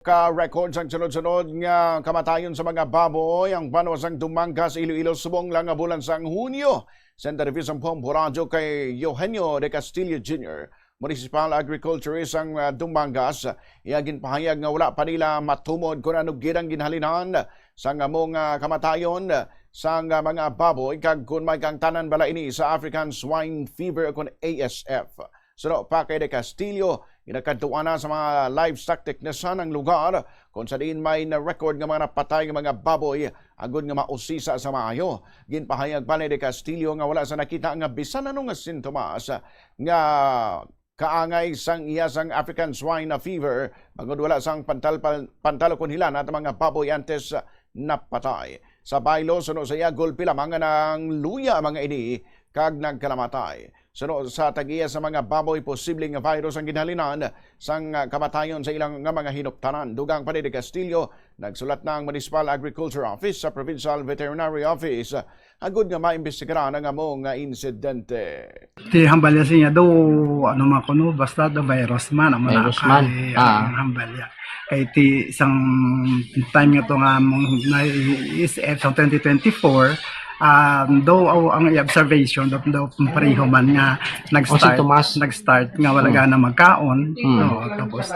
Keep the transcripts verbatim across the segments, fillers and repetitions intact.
Ka-record sang sunod-sunod nga kamatayon sa mga baboy ang banwa sang Dumangas, Iloilo, subong lang nga bulan sang Hunyo. Send the division from Borajo kay Eugenio de Castillo Junior, Municipal Agriculturist sang, ah, Dumangas. Iya ginpahayag nga wala pa nila matumod kon ano gid ang ginhalinan sang amo nga kamatayon sang, ah, mga baboy, kag kon may kaangtanan bala ini sa African Swine Fever kon A S F. Suno pa kay De Castillo, ginakadtuan na sa mga livestock technician ang lugar kung sa diin may na-record nga mga napatay nga mga baboy agud nga mausisa sa maayo. Ginpahayag pa ni De Castillo nga wala sa nakita nga bisan ano nga sintomas nga kaangay sang iya sang African Swine Fever, bangod wala sang pantal, pantal, pantal kon hilanat ang mga baboy antes napatay. Sa baylo, suno sa iya, gulpi lamang nga nangluya ang mga ini kag nagkalamatay. Suno sa tag-iya sa mga baboy, posible nga virus ang ginhalinan sang, ah, kamatayon sa ilang nga mga hinuptanan. Dugang pa ni De Castillo, nagsulat na ang Municipal Agriculture Office sa Provincial Veterinary Office, ah, agud nga maimbestigaran ang amo nga insidente. Ti hambalya siya do, ano man kuno, basta do virus man, amo na Virus man. kay Ah. ang hambalya. Kay ti isang time nga to nga mong na-, is, eh, sa twenty twenty-four, um, daw aw ang observation, daw, daw pareho man nga nag-start, sintomas. nag-start nga wala Hmm. gana magkaon. Hmm. Oo, tapos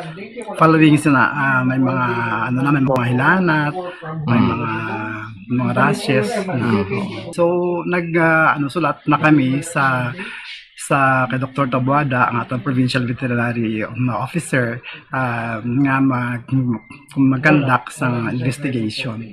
following sina, ah, may mga, ano na, may mga hilanat, may Hmm. mga, mga rashes. Hmm. Oo. So, nag, ah, ano, sulat na kami sa, sa kay Doktor Taboada, ang atong provincial veterinary, um, officer, ah, nga mag-, mag-conduct sa investigation.